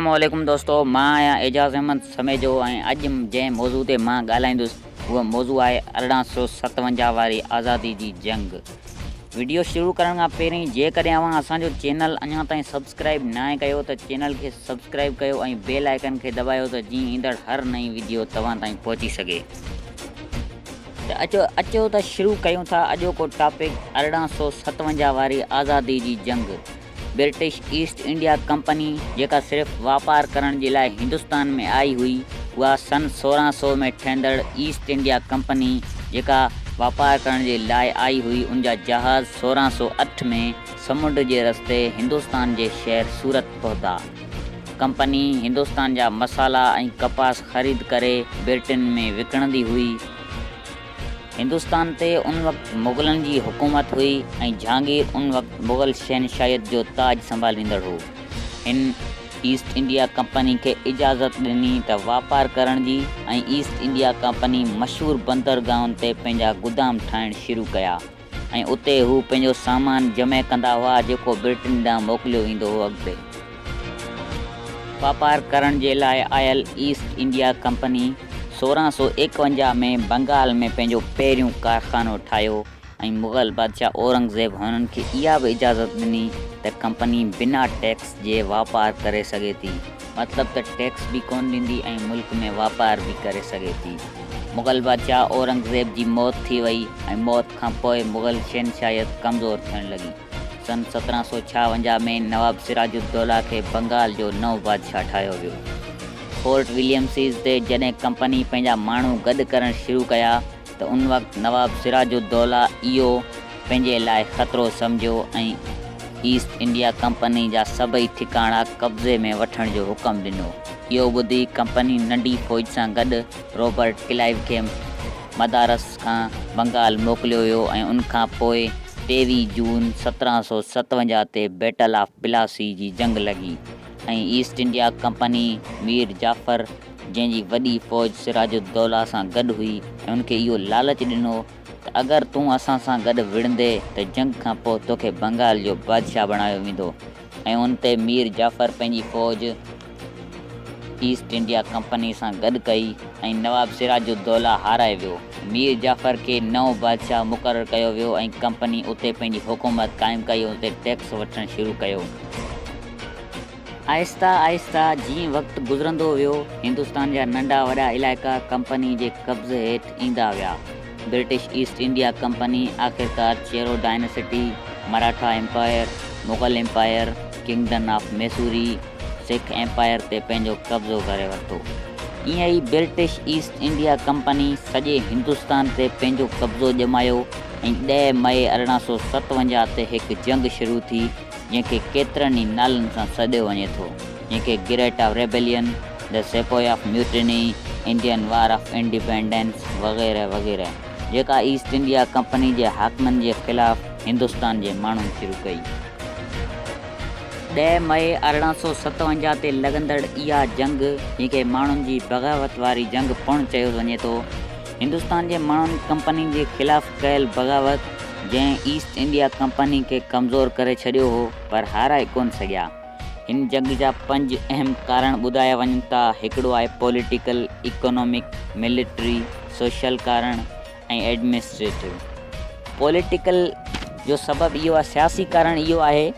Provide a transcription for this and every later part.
السلام عليڪم دوستو مان آهيان اعجاز احمد سميجو ۽ اڄ جنهن موضوع تي مان ڳالهائيندس اهو موضوع آهي 1857 واري آزادي جي جنگ. وڊيو شروع ڪرڻ کان پهرين جيڪڏهن اوهان اسان جو چينل اڃا تائين سبسڪرائيب ناهي ڪيو ته چينل کي سبسڪرائيب ڪيو ۽ بيل آئيڪن کي دٻايو ته جيئن ايندڙ هر نئين وڊيو توهان تائين پهچي سگهي. ته اچو اچو ته شروع ڪيون ٿا اڄوڪو ٽاپڪ 1857 واري آزادي جي جنگ. برٽش ايسٽ انڊيا ڪمپني جيڪا صرف واپار ڪرڻ جي لاء هندستان ۾ آئي هئي اها سن 1600 ۾ ٺهندڙ ايسٽ انڊيا ڪمپني جيڪا واپار ڪرڻ جي لاء آئي هئي ان جا جهاز 1608 ۾ سمنڊ جي رستي هندستان جي شهر سورت پهتا. ڪمپني هندستان جا مصالحا ۽ ڪپاس خريد ڪري برٽن ۾ وڪڻندي هئي. هندستان تي ان وقت مغلن جي حڪومت هئي ۽ جھانگير ان وقت مغل شهنشاهيت جو تاج سنڀاليندڙ هو. هن ايسٽ انڊيا ڪمپني کي اجازت ڏني ته واپار ڪرڻ جي ۽ ايسٽ انڊيا ڪمپني مشهور بندرگاهن تي پنهنجا گدام ٺاهڻ شروع ڪيا ۽ اتي هو پنهنجو سامان جمع ڪندا هئا جيڪو برٽن ڏانهن موڪليو ويندو هو. اڳتي. واپار ڪرڻ جي لاء آيل ايسٽ انڊيا ڪمپني 1651 ۾ بنگال ۾ پنهنجو پهريون ڪارخانو ٺاهيو ۽ مغل بادشاهه اورنگزيب هنن کي اها به اجازت ڏني ته ڪمپني بنا ٽيڪس جي واپار ڪري سگهي ٿي مطلب ته ٽيڪس به ڪونه ڏيندي ۽ ملڪ ۾ واپار به ڪري سگهي ٿي. مغل بادشاهه اورنگزيب جي موت ٿي وئي ۽ موت کان پوء مغل شهنشاهيت ڪمزور ٿيڻ لڳي. سن 1756 ۾ نواب سراج الدوله کي بنگال جو نئون بادشاهه ٺاهيو ويو. فورٽ وليمسيز تي جڏهن ڪمپني پنهنجا ماڻهو گڏ ڪرڻ شروع ڪيا ته ان وقت نواب سراج الدوله اهو پنهنجي لاء خطرو سمجهيو ۽ ايسٽ انڊيا ڪمپني جا سڀئي ٺڪاڻا قبضي ۾ وٺڻ جو حڪم ڏنو. اهو ٻڌي ڪمپني ننڍي فوج سان گڏ روبرٽ ڪلائيو کي مدارس کان بنگال موڪليو ويو ۽ ان کان پوء 23 جون 1757 تي بيٽل آف پلاسي جي جنگ لڳي ۽ East India Company Mir Jafar جنهن جي وڏي فوج سراج الدوله سان گڏ هئي ۽ ان کي اهو لالچ ڏنو ته اگر تون اسان سان گڏ وڙهندي ته جنگ کان پوء توکي بنگال جو بادشاهه بڻايو ويندو ۽ ان تي مير جعفر پنهنجي فوج ايسٽ انڊيا ڪمپني سان گڏ ڪئي ۽ نواب سراج الدوله هارائي ويو. مير جعفر کي نئون بادشاهه مقرر ڪيو ويو ۽ ڪمپني اتي پنهنجي حڪومت قائم ڪئي ۽ اتي ٽيڪس وٺڻ شروع ڪيو. آهستي آهستي جيئن وقت گذرندو ويو، هندستان جا ننڍا وڏا علائقا ڪمپني جي قبضي هيٺ ايندا ويا. برٽش ايسٽ انڊيا ڪمپني آخرڪار Chera dynasty, Maratha empire, Mughal empire, kingdom of Mysore, Sikh empire تي پنهنجو قبضو ڪري ورتو. ائين ئي برٽش ايسٽ انڊيا ڪمپني سڄي هندستان تي پنهنجو قبضو ڄمايو ۽ 10 مئي 1857 تي هڪ جنگ شروع ٿي جنهن کي ڪيترن ئي نالن سان سڏيو وڃي ٿو جنهن کي great of rebellion, the sepoy of mutiny, Indian war of independence وغيره وغيره جيڪا ايسٽ انڊيا ڪمپني جي حاڪمن جي خلاف هندستان جي ماڻهن شروع ڪئي. 10 مئي 1857 تي لڳندڙ اها جنگ، جنهن کي ماڻهن جي بغاوت واري جنگ پڻ چيو وڃي ٿو، هندستان جي ماڻهن ڪمپني جي خلاف ڪيل بغاوت، جنهن ايسٽ انڊيا ڪمپني کي ڪمزور ڪري ڇڏيو هو، پر هارائي ڪونه سگهيا. هن جنگ جا پنج اهم ڪارڻ ٻڌايا وڃن ٿا، هڪڙو آهي پوليٽيڪل، اڪانامڪ، ملٽري، سوشل ڪارڻ ۽ ايڊمنسٽريٽو. پوليٽيڪل جو سبب اهو آهي، سياسي ڪارڻ اهو آهي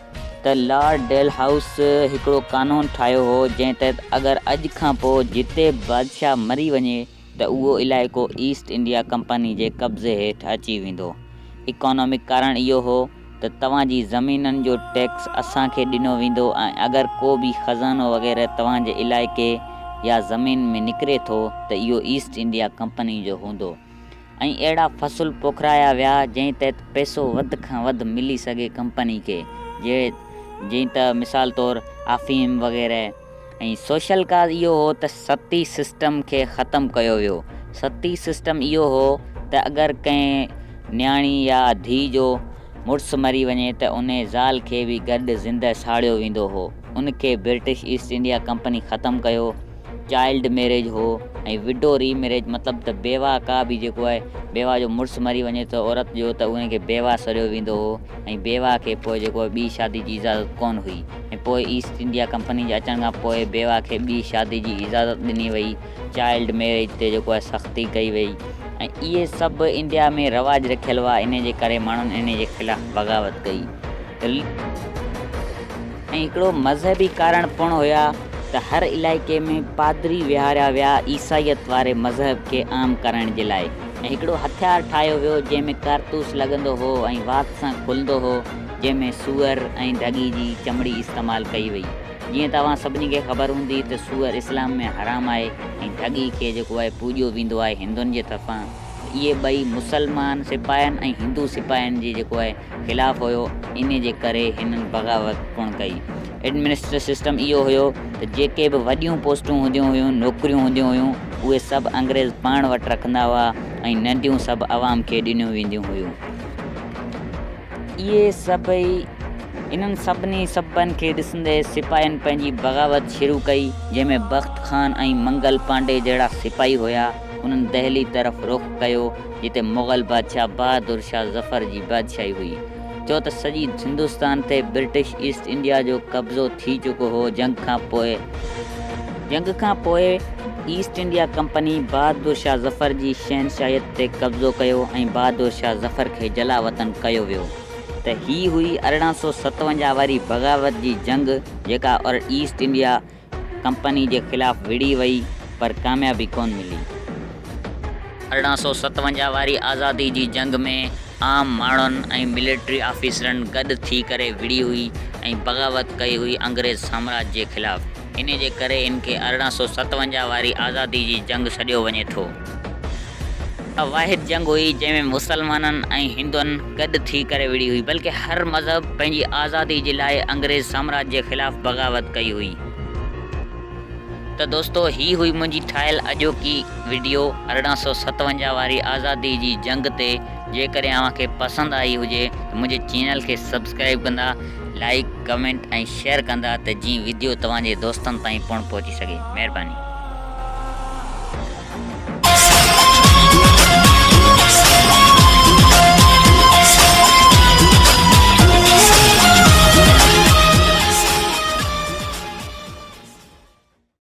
ته لارڊ ڊيل هائوس هڪڙو قانون ٺاهيو هو جنهن تحت اگر اڄ کان پوء جتي به بادشاهه مري وڃي ته اهو علائقو ايسٽ انڊيا ڪمپني جي قبضي هيٺ اچي ويندو. اڪانامڪ ڪارڻ اهو هو ته توهان جي زمينن جو ٽيڪس اسان کي ڏنو ويندو ۽ اگر ڪو به خزانو وغيره توهان جي علائقي يا زمين ۾ نڪري ٿو ته اهو ايسٽ انڊيا ڪمپني جو هوندو ۽ اهڙا فصل پوکرايا ويا جنهن تحت پئسو وڌ کان وڌ ملي سگهي ڪمپني کي جئين ته مثال طور آفيم وغيره ۽ سوشل ڪاز اهو هو ته ستي سسٽم کي ختم ڪيو ويو. ستي سسٽم اهو هو ته اگر ڪنهن نياڻي يا ڌيء جو مڙس مري وڃي ته انهي زال کي به گڏ زنده ساڙيو ويندو هو. ان کي برٽش ايسٽ انڊيا ڪمپني ختم ڪيو. چائلڊ ميريج هو. ۽ وڊو ري ميريج مطلب ته بيواهه ڪا به جيڪو آهي بيواهه جو مڙس مري وڃي ته عورت جو ته ان کي بيواهه سڏيو ويندو هو ۽ بيواهه کي پوء جيڪو آهي ٻي شادي جي اجازت ڪونه هئي ۽ پوء ايسٽ انڊيا ڪمپني جي اچڻ کان پوء بيواهه کي ٻي شادي جي اجازت ڏني وئي چائلڊ ميريج تي جيڪو آهي سختي ڪئي وئي ۽ اهي سڀ انڊيا ۾ رواج رکيل هئا انهي جي ڪري ماڻهن انهي جي خلاف بغاوت ڪئي ۽ هڪڙو مذهبي ڪارڻ پڻ هيا ته هر علائقي ۾ پادري ويهاريا ويا عيسائيت واري مذهب کي عام ڪرڻ جي لاء ۽ هڪڙو هٿيار ٺاهيو ويو جنهن ۾ ڪارتوس لڳندو هو ۽ وات سان کلندو هو جنهن ۾ سوئر ۽ ڍڳي جي چمڙي استعمال ڪئي وئي. جيئن ته اوهان سڀني کي خبر هوندي ته سوئر اسلام ۾ حرام آهي ۽ ڍڳي کي جيڪو آهي پوڄيو ويندو آهي هندن جي طرفان ته اهي ٻئي مسلمان سپاهين ۽ هندو سپاهين جي جيڪو آهي خلاف هيو انهي جي ڪري هنن بغاوت پڻ ڪئي. ايڊمنسٽريٽو سسٽم اهو هيو ته جيڪي به وڏيون پوسٽون هونديون هيون نوڪريون هونديون هيون اهي سڀ انگريز پاڻ وٽ رکندا هئا ۽ ننڍيون سڀ عوام کي ڏنيون وينديون هيون. اهي سڀئي انهن سڀني سببن کي ڏسندي سپاهين پنهنجي بغاوت شروع ڪئي، جنهن ۾ بخت خان ۽ منگل پانڊي جهڙا سپاهي هيا. انهن دهلي طرف رخ ڪيو، جتي مغل بادشاهه بهادر شاهه ظفر جي بادشاهي هئي. ڇو ته سڄي هندستان تي برٽش ايسٽ انڊيا جو قبضو ٿي چڪو هو. جنگ کان پوء. جنگ کان پوء East India Company Bahadur Shah Zafar جي شهنشاهيت تي قبضو ڪيو ۽ بهادر شاهه ظفر کي جلاوطن ڪيو ويو ته هي هئي 1857 واري بغاوت جي جنگ جيڪا ايسٽ انڊيا ڪمپني جي خلاف وڙهي وئي پر ڪاميابي ڪونه ملي. 1857 واري آزادي جي جنگ ۾ عام ماڻهن ۽ ملٽري آفيسرن گڏ ٿي ڪري وڙهي هئي ۽ بغاوت ڪئي هئي انگريز سامراج جي خلاف. انهي جي ڪري ان کي 1857 واري آزادي جي جنگ سڏيو وڃي ٿو. اها واحد جنگ هئي جنهن ۾ مسلمانن ۽ هندن گڏ ٿي ڪري وڙهي هئي بلڪه هر مذهب پنهنجي آزادي جي لاء انگريز سامراج جي خلاف بغاوت ڪئي هئي. ته دوستو هي هئي منهنجي ٺاهيل اڄوڪي وڊيو 1857 واري آزادي جي جنگ تي جيڪڏهن اوهان کي پسند آئي هجي ته منهنجي چينل کي سبسڪرائيب ڪندا لائيڪ ڪمينٽ ۽ شيئر ڪندا ته جيئن وڊيو توهان جي دوستن تائين پڻ پهچي سگهي مهرباني.